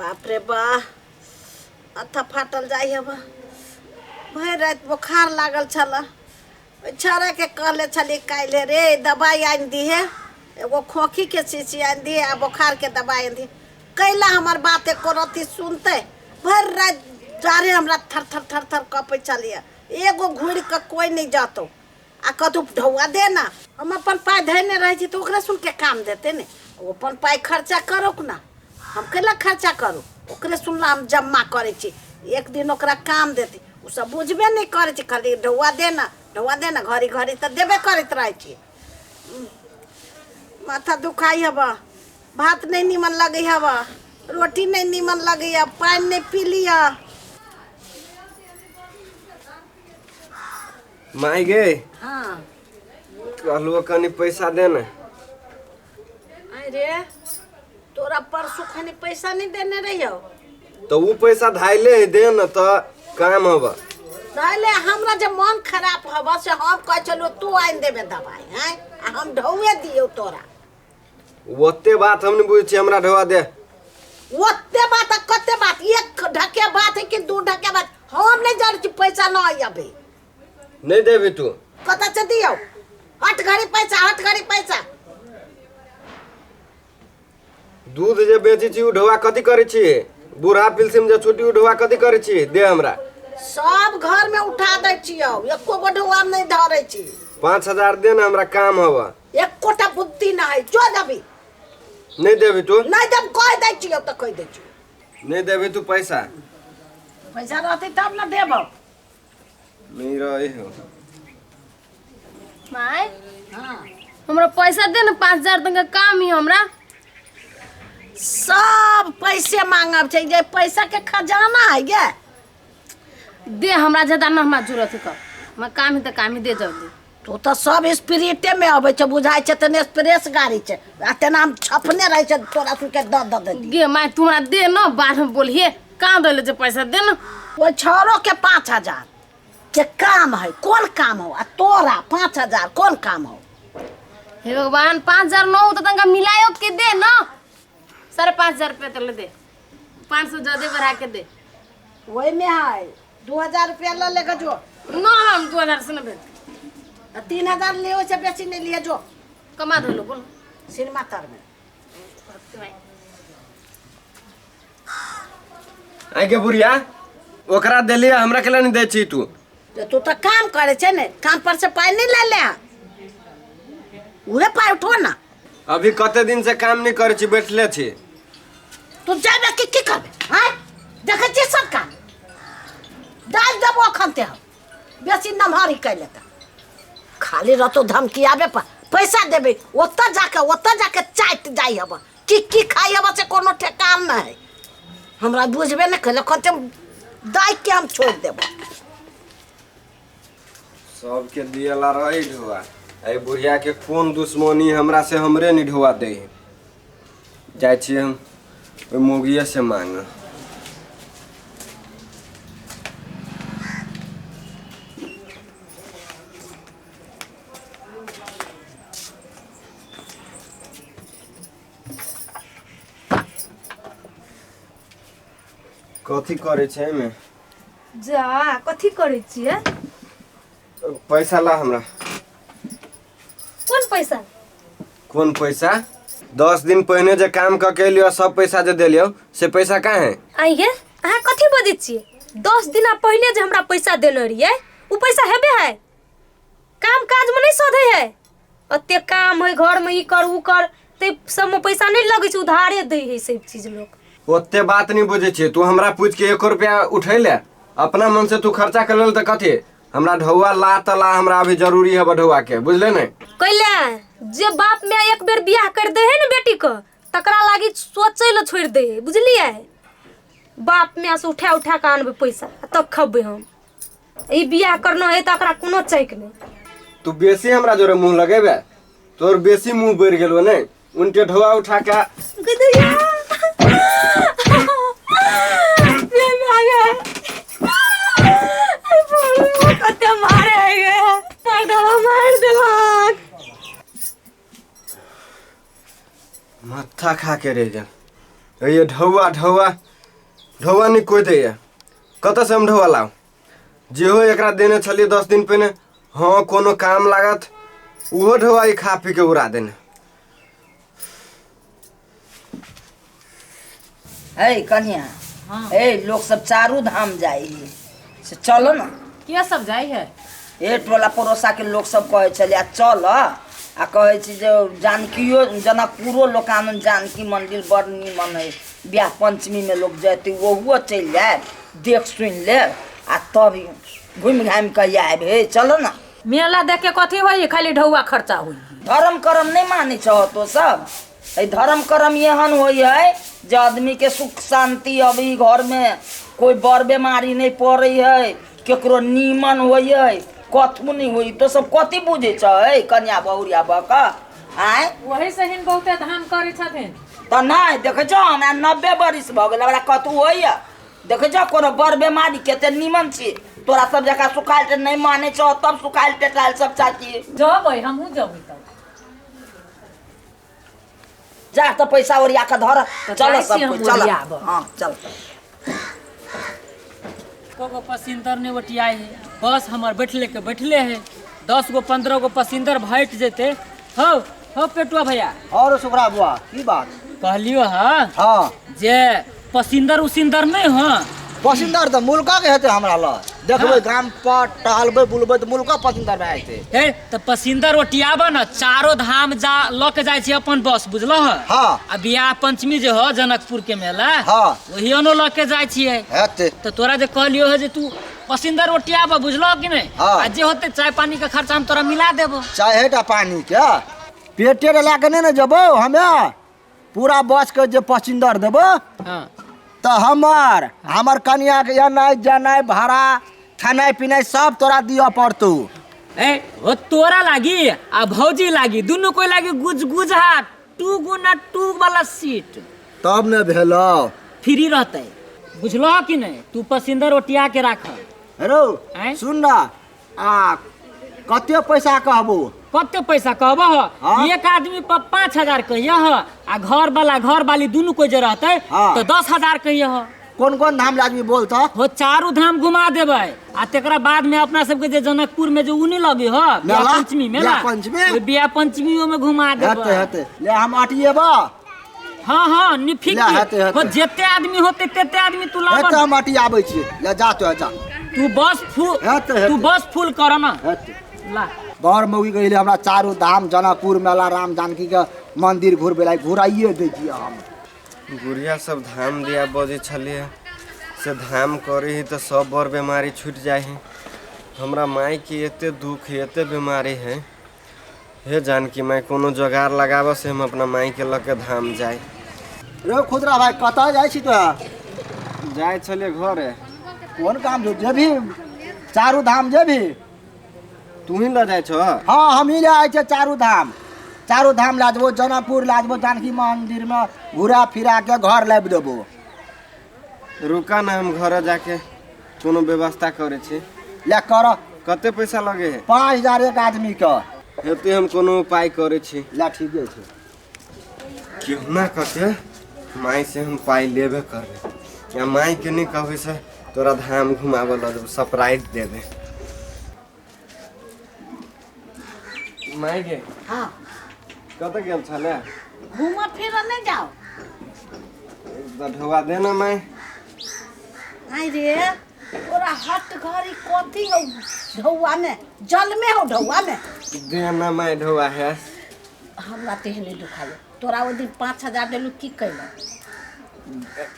बाप रे बा, माथा फाटल जाइ हब। भरि राति बोखार लागल छल। ओहि छौड़ाके कहले छलियै काल्हि रे दबाइ आनि दिहे, एगो खोखीके शीशी आनि दिहे आ बोखारके दबाइ आनि दिहे। कैला हमर बात एको रत्ती सुनतै? भरि राति जाड़े हमरा थर थर थर थर कँपै छलियै। एगो घुरि कऽ कोइ नहि जतौ आ कतहु ढौआ दे ना। हम अपन पाइ धयने रहै छी तऽ ओकरे सुनके काम देतै ने। ओ अपन पाइ खर्चा करौक ना, हम कैला खर्चा करू? ओकरे सुनला हम जमा करै छी, एक दिन ओकरा काम देतै। ओ सब बुझबे नहि करै छै, खाली ढौआ दे ना, ढौआ दे ना, घड़ी घड़ी तऽ देबे करैत रहै छी। माथा दुखाइ हब, भात नहि नीमन लगै हब, रोटी नहि नीमन लगैया, पानि नहि पी लिअ। माय गे। हाँ। कहलुओ कनी पैसा दे ने। अरे तोरा परसू खनी पैसा नहीं देने रहियो? तो वो पैसा धाइले है, दे न तो काम हब। धाइले हमरा जे मन खराब हब से हम कह चलो तू आनि देबे दवाई हैं आ हम ढौए दियौ तोरा। ओते बात हम नहीं बुझै छी, हमरा ढौआ दे। ओते बात आ कते बात, एक ढके बात है कि दू ढके बात हम नहीं जानै छी। पैसा न आई अभी। नहीं देबी तू? कतऽ से दियौ? हट घड़ी पैसा, हट घड़ी पैसा। दूध जे बेचै छी उ ढौआ कथी करै छी? बूढ़ा पिलसिम जे छुट्टी उ ढौआ कथी करै छी? दे हमरा। सब घर में उठा दै छियौ, एको गो ढौआ में नहीं धरै छी। 5000 दे ने, हमरा काम हब। एकोटा बुद्धि न है, जो देबी। नहीं देबी तू? नहीं देब, कह दै छियौ तऽ कह दै छियौ। नहीं देबी तू पैसा? पैसा रहतै तब ने देबौ। नहीं रहे हो। माय। हाँ। हमरा पैसा दे ना 5000 तनका काम ही हमरा। सब पैसे मांगब छै जे पैसा के खजाना है गे। दे हमरा, ज्यादा ना हमरा जरूरत है कर, हमरा काम ही तो काम ही दे जल्दी। तो तऽ सब स्प्रिटे में अबै छै, बुझाइ छै तेने स्प्रेस गाड़ी छै आ तेना हम छपने रहै छै तोरा सबके दऽ दऽ दे। गे माय तू हमरा दे ना, बाद में बोलिए कहाँ दे ले पैसा दे ना। ओहि छौड़ो के 5000 के काम है, कोन काम हो? आ तोरा 5000 कोन काम हो? हे भगवान, 5000 न हो तो तनका मिलायो के दे ना। 5500 रुपया तो ले दे, 500 ज्यादा बढ़ा के दे। वही में है 2000 रुपया ल लेगा जो। ना हम 2000 से न भेज। 3000 ले, ओइसे बेसी नहीं लिए जो। कमा दो बोल। सिनेमा तर में। आइ के बुढ़िया ओकरा देलियै, हमरा के नहीं दै छी तू? तो तू तो काम करे छे ने, काम पर से पाई नहीं ले ले, उहे पाई उठो ना। अभी कते दिन से काम नहीं करे छी, बैठले छी। तू जाबे कि की करबे? हैं देखे छी सब काम डाल देबो अखन ते हम बेसी नमहरी कर लेता। खाली रहतो धमकी आबे पर पैसा देबे, ओतऽ जाके ओतऽ जाके चाटि जाइ हब की की खाइ हब से कोनो ठेकान नहीं है। हमरा बुझबे नहीं कैले, खन ते दाइ के हम छोड़ देबो। सबके दियला रही ढोआ, एहि बुढ़िया के कोन दुश्मनी हमरा से हमरे नहीं ढोआ दे। जाइ छियै हम ओहि मौगिए से मांग। कथी करै छै एहिमे? जा कथी करै छियै? पैसा ला हमरा। कोन पैसा? कोन पैसा? 10 दिन पहिने जे काम कऽ के एलियो, सब पैसा जे देलियो से पैसा कहाँ है? आई गे, अहाँ कथी बजै छियै? 10 दिना पहिने जे हमरा पैसा देने रहियै उ पैसा हेबे है? काम काज में नहीं सधे है, ओते काम है घर में, ई कर उ कर, ते सब में पैसा नहीं लगै छै, उधारे दै है सब चीज लोग। ओते बात नहीं बुझै छियै तू, हमरा पूछ के 1 रुपया उठैले अपना मन से तू खर्चा कर लेल तऽ कथी? हमरा ढौआ ला तऽ ला, हमरा अभी जरूरी है ढौआ के, बुझले ने? कैले जे बाप माय एक बेर बियाह कर दे है ने बेटी के, तकरा लागी सोचै ले छोड़ दे है, बुझलियै? बाप माय से उठा उठा के आनबै पैसा आ तब खबै हम। ई बियाह करना है तऽ एकरा कोनो चैक नहि। तू बेसी हमरा जोरे मुंह लगेबे, तोर बेसी मुंह बढ़ि गेलो ने, उनटे ढौआ उठा के। कते मारे है गे, मार देलक। माथा खा के रह गेल। ये ढौआ ढौआ ढौआ नहि कोइ दैया। कतऽसँ हम ढौआ लाउ? जेहो एकरा देने छलियै 10 दिन पहिने, हँ कोनो काम लागत, ओहो ढौआ ई खा पी के उड़ा देने। हे कन्या, हे लोग सब चारू धाम जाइ है, से चलो ना। के सब जाइ है? हे टोला पड़ोसा के लोग सब कहै छलै आ चल, आ कहै छी जे जानकियो जनकपुरो लोकानन जानकी मंदिर बड़ नीमन है, ब्याह पंचमी में लोग जैते ओहुओ चलि जायब, देख सुनि लेब आ तब घुमि घामि कऽ आयब। हे चलो ना। मेला देख के कथी होई? खाली ढौआ खर्चा होई। धर्म कर्म नहीं मानै छहो तो सब। एहि धर्म कर्म एहन होइ है जे आदमी के सुख शांति, अभी घर में कोई बड़ बीमारी नहीं पड़े है, केकरो नीमन होइ है, कथू नहीं होइ। तो सब कथी बुझै छ है कन्या बहुरिया भऽ कऽ आँय? वही से हिन बहुते धाम करै छथिन। तऽ नहि देखै छौ, हमरा 90 बरिस भऽ गेल, हमरा कथू होइए? देखै छौ कोनो बड़ बीमारी? कते नीमन छी, तोरा सब जकाँ सुखायल टे नहि मानै छौ, तब सुखायल टेटायल सब चाची। जबै, हमहूँ जबै तब। जा तऽ पैसा ओरिया कऽ धर, तऽ चल जाइ सब छी हम कोइ चल। ओरियाबऽ। हँ चल। एको गो पसिंदर नहि ओटियाइ है, बस हमर बैठले के बैठले है। 10 गो 15 गो पसिंदर भेट जेते। हो हो पेटुआ भैया। और सुखरा बुआ की बात? कहलियो हाँ। हाँ। जे पसिंदर उसिंदर नहीं हो? पसिंदर तऽ मुल्का के हेतै, हमरा लग देखबै गाम पर टहलबै बुलबै तऽ मुल्का पसिंदर भए जेतै। हे तऽ पसिंदर ओटियाबऽ ने, चारो धाम जा लऽ के जाइ छी अपन बस, बुझलह? हाँ। आ बियाह पंचमी जे हो जनकपुर के मेला, हाँ। ओहियो लऽ के जाइ छियै। हेतै। तऽ तोरा जे कहलियो है जे तू पसिंदर ओटियाबऽ, बुझलह कि नहि? हाँ। आ जे होतै चाय पानी के खर्चा हम तोरा मिला देबो। चाहे टा पानी के पेटे लए कऽ नहि ने जेबौ, हमे पूरा बस के जे पसिंदर देबो। हाँ। तऽ हमर हमर कनिया के एनाइ जेनाइ भाड़ा खेनाइ पिनाइ सब तोरा दिअ पड़तौ। ए हो तोरा लागी आ भौजी लागी दुनू कोई लागी गुज गुज हा 2 गुना 2 वाला सीट। तब ने भेलौ। फ्री रहतै, बुझलह कि नहि? तू पसिंदर ओटिया के राख। हेरो आँय? सुन ना, आ कते पैसा कहबो? कते पैसा कहबह? हाँ? एक आदमी पर 5000 कहियह, आ घर वाला घर वाली दुनू कोई जे रहतै हाँ। तऽ 10,000 कहियह। कोन कोन धाम लाजमी बोल तऽ? हो चारू धाम घुमा देबै, आ तेकरा बाद में अपना सबके जे जनकपुर में जे उ नहि लगे ह मेला? बियाह पंचमी मेला, बियाह पंचमी? ओहि बियाह पंचमियो में घुमा देबै। हेतै हेतै, ले हम अटिएबऽ। हाँ हाँ निफिक। ले, हेतै, हेतै। हो जेते आदमी होते तेते आदमी तू लाबऽ। हेतै, हम अटियाबै छियै, ले जा तो जा। तू बस फूल, हेतै, हेतै। तू बस फूल कर ना। हेतै। ला। बड़ मौगी कहले हमरा चारू धाम जनकपुर मेला राम जानकी के मंदिर घुरबै ला, घुराइए दै छियै हम। गुड़िया सब धाम दिया बजै छलियै से धाम करै है तऽ सब बड़ बीमारी छूटि जाइ है। हमरा माय के एते दुख है, एते बीमारी है, हे जानकी माय कोनो जोगाड़ लगाबऽ से हम अपना माय के लऽ के धाम जाय। रे खुदरा भाई कतऽ जाइ छी तोरा? जाइ छलियै घरे। कोन काम छौ? जेबही चारू धाम जेबही? तू ही लऽ जाइ छह? हाँ हम ही लए जाइ छियै चारू धाम। चारू धाम लए जेबो, जनकपुर लए जेबो, जानकी मंदिर में घुरा फिरा के घर लाबि देबो। रुका ना, हम घर जाके कोनो व्यवस्था करै छी। ले कर। कते पैसा लगे है? 5000 एक आदमी के। हेतै, हम कोनो उपाय करै छी। ले ठीके छै। केहुना कके माय से हम पाइ लेबे करबै, या माय के नहि कहबै से तोरा धाम घुमाबऽ लऽ जेबौ, सरप्राइज देबै। माय गे। हाँ। कतऽ गेल छलै? घूमऽ फिरऽ नहि जाओ। तऽ ढौआ दे ना माय। आइ रे तोरा हट घड़ी कथी हौ ढौआ में? जल में हौ ढौआ में? दे ना माय ढौआ है। हमरा तेहने दुखाइए। तोरा ओहि दिन 5000 देलू, की कैलऽ?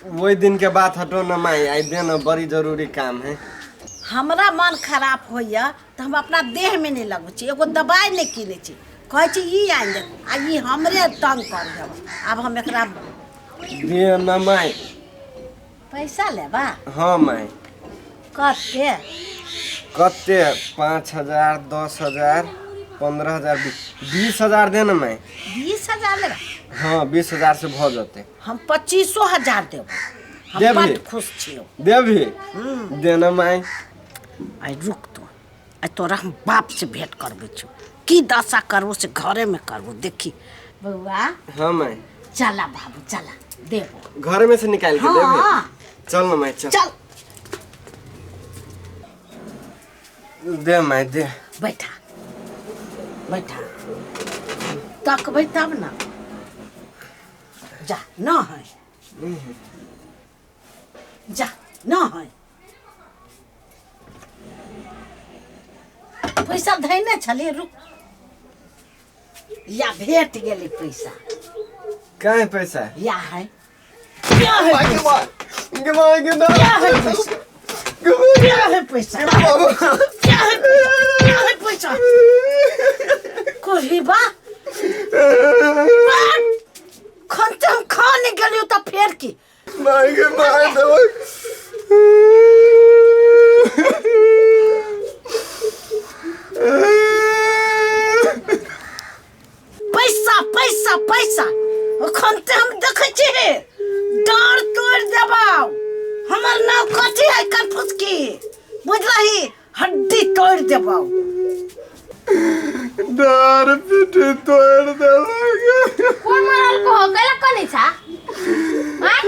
वही दिन के बात हटो ना माय, आई दे ना, बड़ी जरूरी काम है। हमरा मन खराब होइए तऽ हम अपना देहमे नहि लगबै छी, एगो दबाइ नहि किनै छी, कहै छी ई आनि दे, आ ई हमरे तंग करैए। आब हम एकरा दे ना माय। पैसा लेबा? हाँ माय। कते? कते? 5000, 10,000, 15,000, 20,000 दे ना माय। 20,000 लेबा? हाँ 20,000 से भऽ जेतै। हम 25,000 देबो। हम देबही? बड खुश छियौ। देबही? दे ना माय। आइ रुक तू, आइ तोरा हम बाप से भेंट करबै छियौ, की दशा करबो से घरे में करबो, देखी। बौआ। हाँ माय। चला बाबू चला। देबो। घर में से निकाल के देबे? हाँ। चल ना माई, चल। चल। दे माई दे। बैठा बैठा, तकबै तब ना। जा न है, जा न है। पैसा धैने छलियै, रुक, या भेट गेलै पैसा। कहाँ है पैसा? या है, या है पैसा। गे माई गे ना। क्या है पैसा? क्या है पैसा? क्या है पैसा? क्या है पैसा? कोही बा खनते हम खा नहीं गेलियो तऽ फेर की? माई गे मार देबो। पैसा पैसा पैसा अखन ते हम देखै छी, डाँड़ तोड़ि देबौ। हमर नाम कथी है? कनफुसकी, बुझलही? हड्डी तोड़ि देबौ। डार पीठी तोड़ देलक। कोन मरल को हो कैला कनै छा? आँय?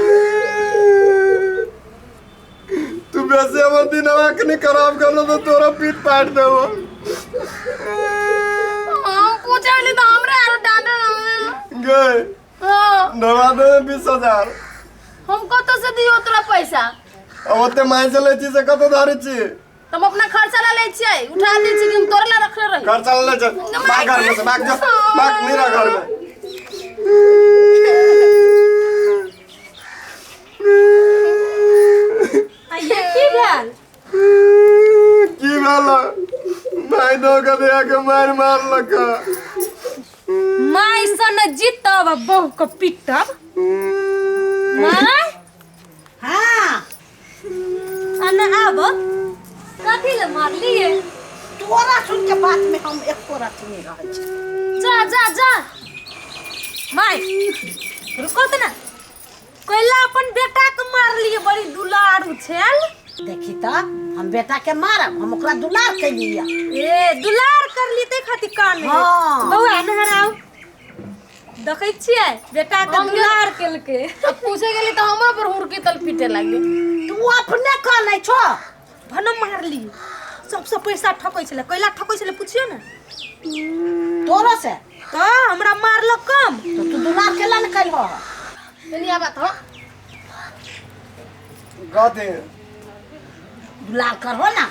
तू वैसे हमर दिनवा के नहीं खराब करलो तो तोरा पीठ पाट देबो। हम पूछे तो हमरे आरो डांटे। गए हाँ। दवा दे 20,000। हम कतौ से दियो तोरा पैसा? अब ओते माई से लै छी से कतौ धरै छी? हम अपना खर्चा ला लै छियै, उठा दै छी कि हम तोरे ला रखले रही? खर्चा ले चल, भाग घर में से, भाग जा, भाग नहीं रह घर में। आइए की भेल? की भेल? माई धोखा दिया के मार मारलक। माय सन जीतब आ बहु के पीटब। माय हाँ अना आब कथी ले मारलिए? तोरा सुन के बात में हम एको राति नहीं रहै छी। जा जा जा माय रुको त ना, कैला अपन बेटा के मारलिए? बड़ी दुलारू छेल। देखी त हम बेटा के मारब, हम ओकरा दुलार कैलियै। ए दुलार करली ते खातिर कान है। हाँ। बौआ नहर आउ, देखै छियै बेटा के दुलार केलकै। अब पूछे गेली तो हमरो पर हुरकी तल पीटे लागे। तू अपने कहलै छो। भनम मारली, सबसे पैसा ठकै छलै। कैला ठकै छलै पुछियो ने। तोरो से? तऽ हमरा मारलक कम। तो तू दुलार केला ने कैलहो? तनी आबा तो कथी दुलार करहो ना।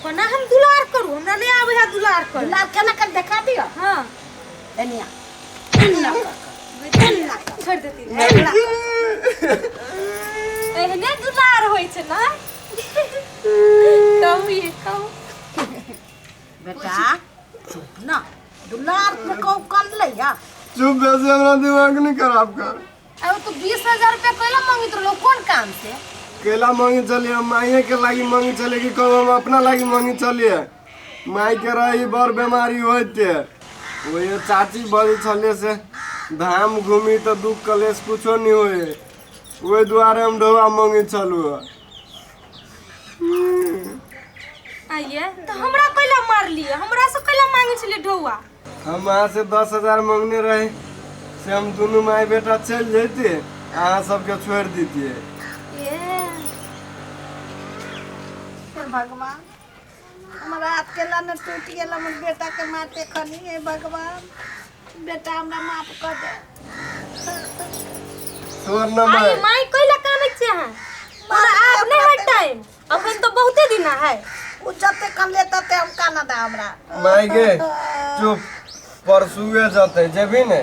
कोना हम दुलार करू? हमरा नहीं आबै है दुलार कर। दुलार केना कर देखा दियो। हाँ एनिया एना कर, एना कर, छोड़ देती। एना कर। एहने दुलार होइ छै ना। कहू ये कहू बेटा चुप ना, दुलार के कहू कर ले या। चुप, वैसे हमरा दिमाग नहीं खराब कर। अब तू 20,000 रुपया कैला मांगित रहलो? कोन काम से केला मांगी चलिए? हम माइये के लागी मांगी चलिए कि कब हम अपना लागी मांगी चलिए? माई के रही बड़ बीमारी होते, वही चाची बजै छलिए से धाम घूमी तो दुख कलेश कुछो नहीं होए, वही दुआरे हम ढोआ मांगी चलू। आइए तो हमरा कैला मारलिए? हमरा से कैला मांगे छलिए ढौआ? हम अहाँ से 10,000 मांगने रहे से हम दोनों माई बेटा चल जैते, अहाँ सबके छोड़ दीतिए। ए हे भगवान, हमरा हाथ केला न टूट गेल हमर बेटा के मारते खनी। हे भगवान, बेटा हमरा माफ कर दे। छोड़ ना आई माई। माई कैला कानै छियै अहाँ? तोरा आब नहीं है टाइम, अखन तो बहुते दिन है। उ जते कन लेता ते हम काना दे हमरा। माई गे चुप, परसुए जते जेबी ने?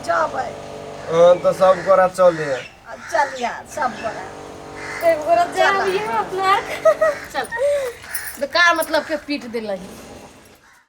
जबै। हाँ तो सब गोरा चलिए। चलिया सब गोरा। एक गोरा जाबिए अपना। चल बेकार मतलब के पीट देलही।